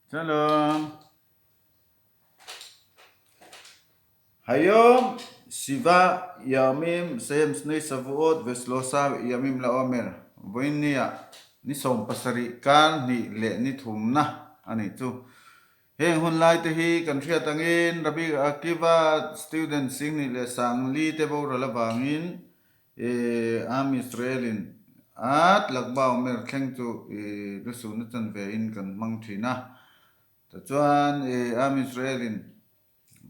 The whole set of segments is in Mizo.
Shalom. Hayom Shiva Yamim Sem Snei Shavuot Veslosa Yamim Laomer Vawinia ni 70 kar hnih leh ni thumna a nih chu. Heng hun lai te hi kan hriat angin Rabbi Akiva student 10,000 leh 4000 te boral avangin Am Israel in a Lag BaOmer thleng chu lusuna chanve in kan hmang thin a. Tichuan Am Israel in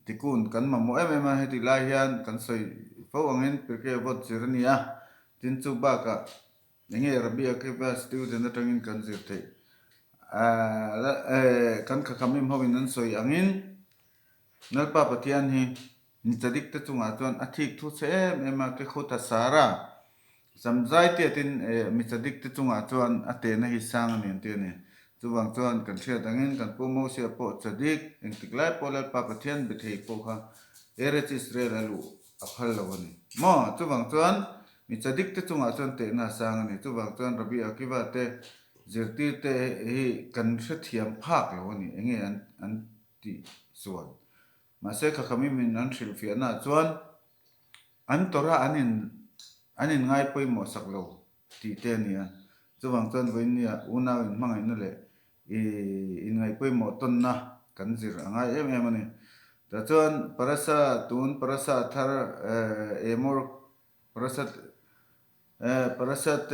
tikun kan mamawh em em a, heti lai hian kan sawi fo angin Pirkei Avot zir a ni a, tin chu bakah enge Rabbi Akiva student atangin kan zir theih kan Khakhamim ho in an sawi angin Lalpa Pathian hi Mi chadik te chungah chuan a thik thu chhe em em a, ke khut a sar a. Samzai tiatin mi chadik te chungah chuan a tehna hi sang a ni an ti a ni. Chuvang chuan kan hriat angin kan Pu Mosia pawh chadik, engtik lai pawh Lalpa Pathian be thei pawh kha Eretz Israel a luh a phal lo a ni. Maw? Chuvang chuan mi chadik te chungah chuan tehna a sang a ni. Chuvang chuan Rabbi Akiva te zirtir te hi kan hrethiam phak lo a ni. Enge an tih sual? Mahse Khakhamim in an hrilhfiahnaah chuan an tawrh a an in an in ngai pawimawh sak lo tih te a ni a. Chuvang chuan vawiinnia unau in hmangaihna leh i inngaih pawimawh tawnna kan zir a ngai em em a ni. Tah chuan Parasa tun Parasa thar Emor Parasa Parasat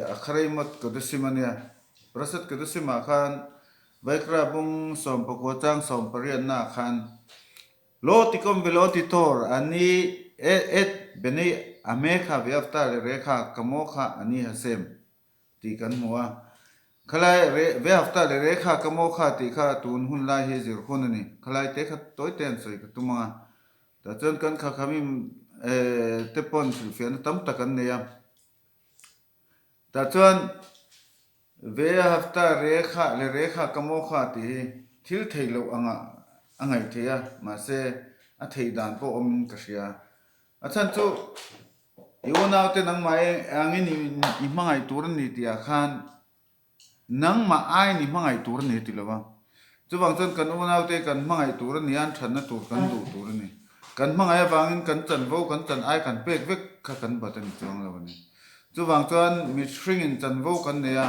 Akhareimot Kedushim a nia. Parasat Kedushim ah khan Vaikra bung 19 chang 18 na ah khan Lo tikom ve lo ti tor ani et benei ame kha ve avta le re kha kamo kha ani hasem tih kan hmu a. Khalai re ve avta le re kha kamo kha tih kha tun hun lai hi zir hun a ni. Khalai te kha tawi te an sawi ka tum ang a. Tah chuan kan Khakhamim te pawn hrilhfiahna tam tak an nei a. Tah chuan Ve hafta re kha le re kha ka maw kha tih hi thil theih loh angah a ngaih theih a, mahse a theih dan pawh awmin ka hria. A chhan chu i unaute nangmah angin i hmangaih tur a ni tihah khan Nangmah aiin i hmangaih tur a ni ti lo a. Chuvang chuan kan unaute kan hmangaih tur a ni a, an thatna tur kan duh tur a ni. Kan hmangaih avangin kan chanvo kan chan ai kan pek vek kha kan bat a ni chuang lo a ni. Chuvang chuan mihringin chanvo kan nei a,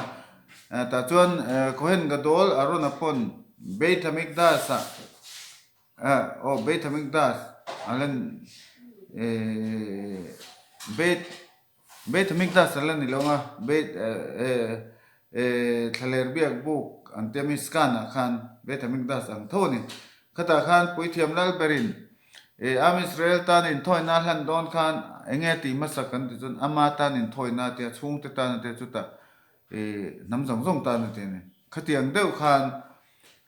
tah chuan Kohen Gadol Arona pawn Beit Hamikdash-ah aw Beit Hamikdash a la Beit Beit Hamikdash a la ni lo a, Beit Thlaler biak buk an tia Mishkan ah khan Beit Hamikdash ang tho a ni. Khatah khan Puithiam lal berin Am Israel tan inthawina a hlan dawn khan enge a tih hmasak kan tih chuan ama tan inthawina a tia, chhungte tan a tia chutah hnam zawng zawng tan a ti a ni. Khatiang deuh khan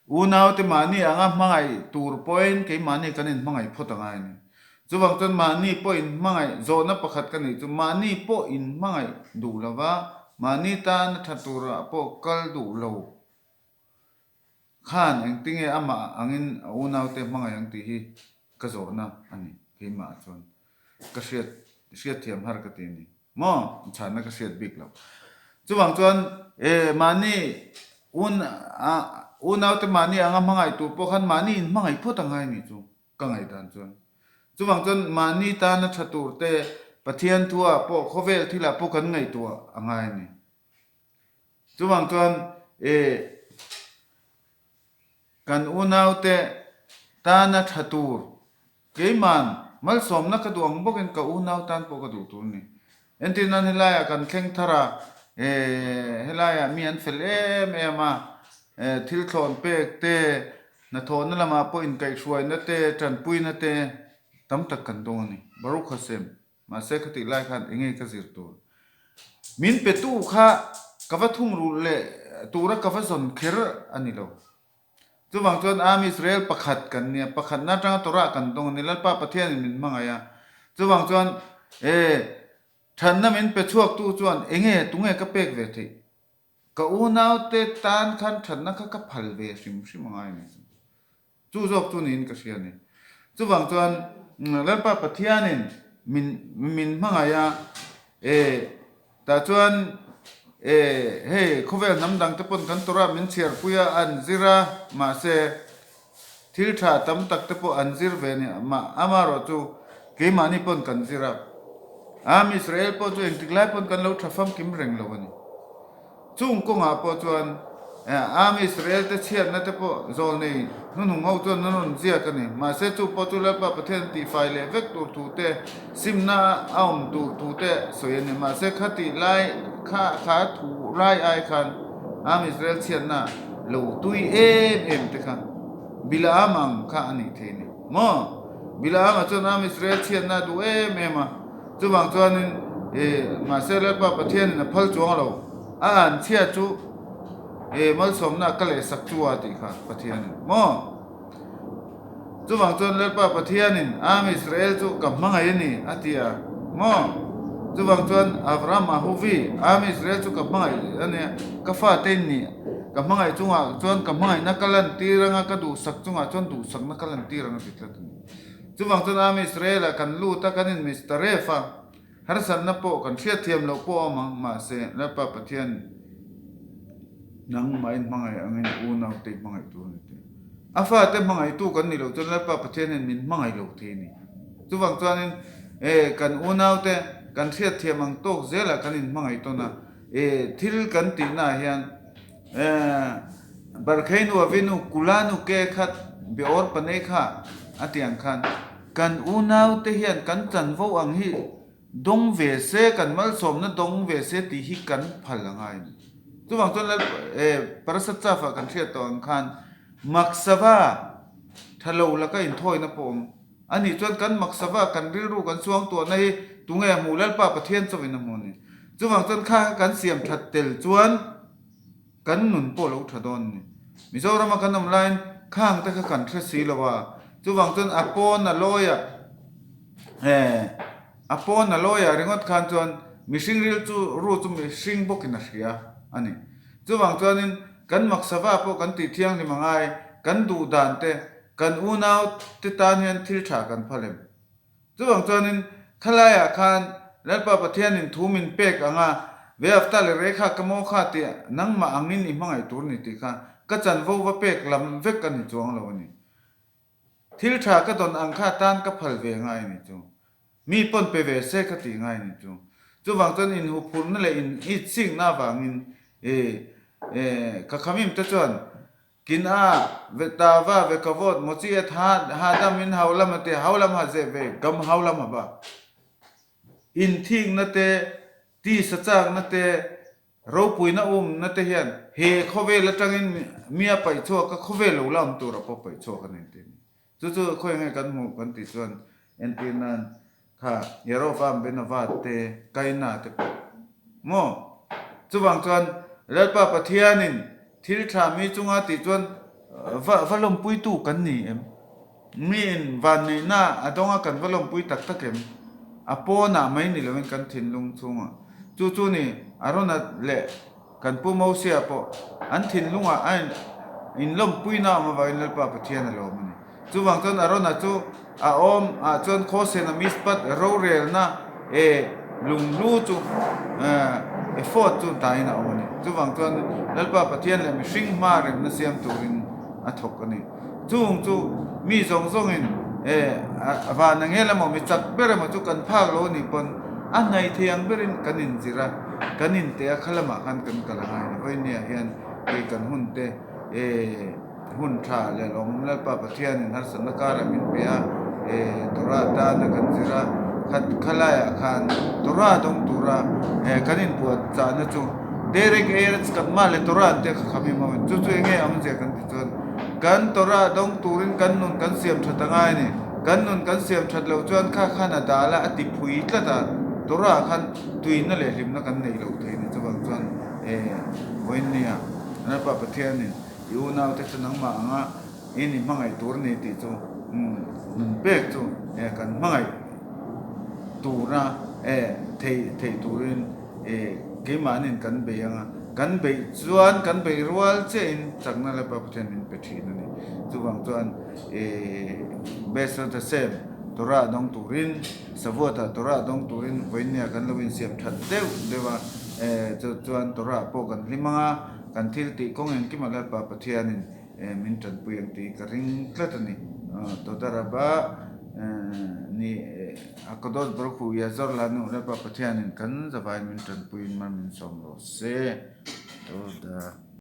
Unaute mahni anga hmangaih tur pawhin keimahni kan inhmangaih phawt a ngai a ni. Chuvang chuan mahni pawh inhmangaih zawhna pakhat ka nih chu mahni pawh inhmangaih duh lova mahni tana tha turah pawh kal duh lo khan engtinge amah angin a unaute hmangaih ang tih hi ka zawhna a ni keimah chuan ka hriat hriatthiam har ka ti a ni. Maw? Chhanna ka hriat bik lo. Chuvang chuan e mahni un a unaute mahni anga hmangaih tur pawh khan mahni in hmangaih phawt a ngai nih chu ka ngaihdan chuan. Chuvang chuan mahni tana tha tur te Pathian thuah pawh khawvel thilah pawh kan ngaihtuah a ngai a ni. Chuvang chuan e Kan unaute tana tha tur, keiman malsawmna ka duh ang bawkin ka unau tan pawh ka duh tur a ni. Entir nan helaiah kan thleng thar a, helaiah mi an fel em em a, thil thlawn pek te, hnathawhna lamah pawh inkaihhruaina te, tanpuina te tam tak kan dawng a ni. Baruch Hashem. Mahse khatih lai khan enge ka zir tur? Min petu kha ka va thungrulh leh tura ka va zawn kher a ni lo. Chuvang chuan Am Israel pakhat kan nia, pakhatna atanga Torah kan dawng a ni, Lalpa Pathianin min hmangaih a. Chuvang chuan e thatna min pe chhuaktu chuan enge tunge ka pek ve theih? Ka unaute tan khan thatna kha ka phal ve hrim hrim a ngai a ni chu. Chu zawk chu niin ka hria a ni. Chuvang chuan Lalpa Pathianin min min hmangaih a, e tah chuan. E, hei khawvel hnam dang te pawn kan Torah min chhiarpui a, an zir a, mahse thil tha tam tak te pawh an zir ve a ni. Amaherawh chu keimahni pawn kan zir a, Am Israel pawh chu engtik lai pawn kan lo tha famkim reng lo a ni. Chung kawngah pawh chuan Am Israel te chhiatna te pawh zawlnei hnuhnung ho chuan an rawn ziak a ni. Mahse chu pawh chu Lalpa Pathian tihfai leh vek tur thu te, simna a awm tur thu te sawi a ni. Mahse kha tih lai kha kha thu lai ai khan Am Israel chhiatna lo tui em em te kha Bilaam ang kha a nih thei a ni. Maw? Bilaam-a chuan Am Israel chhiatna a duh em em a. Chuvang chuanin e mahse Lalpa Pathianin a phal chuang lo, a an chhia chu e malsawmna a ka leh sak chu a tih kha Pathianin maw? Chuvang chuan Lalpa Pathianin Am Israel chu ka hmangaih a ni a ti a maw? Chuvang chuan Abraham a huvi Am Israel chu ka hmangaih a nia, ka fate in nih ka hmangaih chungah chuan ka hmangaihna ka lantir anga ka duhsak chungah chuan duhsakna ka lantir ang a ti tlat a ni. Chuvang chuan Am Israel-ah kan lut a, kan in Mister Ref a, harsatna pawh kan hriatthiam loh pawh a awm ang, mahse Lalpa Pathian nangmahin hmangaih angin unaute hmangaih tur a ni tih. A fate hmangaihtu kan nih loh chuan Lalpa Pathian hian min hmangaih lo thei a ni. Chuvang chuanin e kan unaute kan hriatthiam ang tawk zelah kan inhmangaih tawn a, e thil kan tihnaah hian Barkheinu Avinu Kulanu ke khat Beor panei kha a ti ang khan kan unau te hian kan chanvo ang hi dawng ve se, kan malsawmna dawng ve se tih hi kan phal a ngai a ni. Chuvang chuan Lal Parasat Chaf-ah kan hriat tawh ang khan Maksava tha lo laka inthawina pawh awm. A nih chuan kan maksava kan rilru kan suangtuahna hi tunge a hmuh Lalpa Pathian chauhin a hmu a ni. Chuvang chuan kha kha kan siam that tel chuan kan nun pawh lo tha dawn a ni. Mizorama kan awm laiin khang te kha kan hre si lo a, chuvang chuan a pawn a lawiah eh a pawn a lawiah ringawt khan chuan mihring ril chu ru chu mihring bawkin a hria a ni. Chuvang chuanin kan maksava pawh kan tih thianghlim a ngai, kan duh dan te Kan unau te tan hian thil tha kan phal em? Chuvang chuanin khalaiah khan Lalpa Pathianin thu min pek ang a, ve afta leh rei kha ka maw kha tih nangmah angin i hmangaih tur ni tih kha ka chanvo va pek lam vek a ni chuang lo a ni. Thil tha ka dawn ang kha tan ka phal ve ngai a ni chu. Mi pawn pe ve se ka tih ngai a ni chu. Chuvang chuan inhuphurhna leh in itsikna avangin i ka khamim te chuan Kin a, ve ta va ve ka vawt maw chi et ha ha dam in hau lam a te hau lam ha zeh ve gam hau lam ha ba. In thik na te, ti sa chak na te, ropui na um na te hian he khawvel atangin mi a paih chhuak a khawvel lo la awm tur a pawh paih chhuak a ni tih a ni. Chu chu khawi nge kan hmuh kan tih chuan entir nan kha Yerovam Benova te Kaina te pawh maw? Chuvang chuan Lalpa Pathianin thil tha mi chunga tih chuan va va lawmpuitu kan ni em? Miin vanneihna a dawnga kan va lawmpui tak tak em? A pawnah mai ni loin kan thinlung chhungah chu chu ni Arona leh Kan Pu Mosia pawh an thinlungah a inlawmpuina awm avangin Lalpa Pathian a lawm a ni. Chuvang chuan Arona chu a awm ah chuan Khawsena Mizpat rorelna e lunghlu chu ephod chu dahin a awm a ni. Chuvang chuan Lalpa Pathian leh mihring hma remna siam turin a thawk a ni. Chung chu mi zawng zawngin e van angel emaw mi chak ber emaw chu kan phak lo anih pawn a hnaih thei ang berin kan inzir a, kan inteh a kha lamah khan kan kal a ngai a ni. Vawinia hian kei kan hun te e hun tha leh lawmawm Lalpa Pathianin harsatna karah min pe a, e Torah tana kan zir a, khat khalaiah khan Torah dawng tura e kan inbuatchahna chu Derek Eretz Kadma leh Torah an tih a kha kham em awm. Chu chu enge awmzia kan ti chuan kan Torah dawng turin kan nun kan siam that a ngai a ni. Kan nun kan siam that loh chuan kha khan a dal a, a ti phui tlat a, Torah khan tuina leh hlimna kan neih loh thei a ni. Chuvang chuan e vawiinnia Lalpa Pathianin i unaute chu nangmah anga in i hmangaih tur a ni tih chu nun pek chu e kan hmangaih tura e theih theih turin e keimahnin kan bei ang a, kan beih chuan kan beih rual chiahin chakna Lalpa Pathian min pe thin a ni. Chuvang chuan e Best of the same Torah dawng turin Shavuot-ah Torah dawng turin vawinia kan lo insiam that deuh deuh a. Chu chuan Torah pawh kan hlim ang a, kan thil tih kawng engkimah Lalpa Pathianin min tanpui ang tih ka ring tlat a ni. Toda Rabba ni Akadosh Baruch Hu Yazor Lanu Lalpa Pathianin kan zavaiin min tanpuiin mal min sawm rawh se. Toda.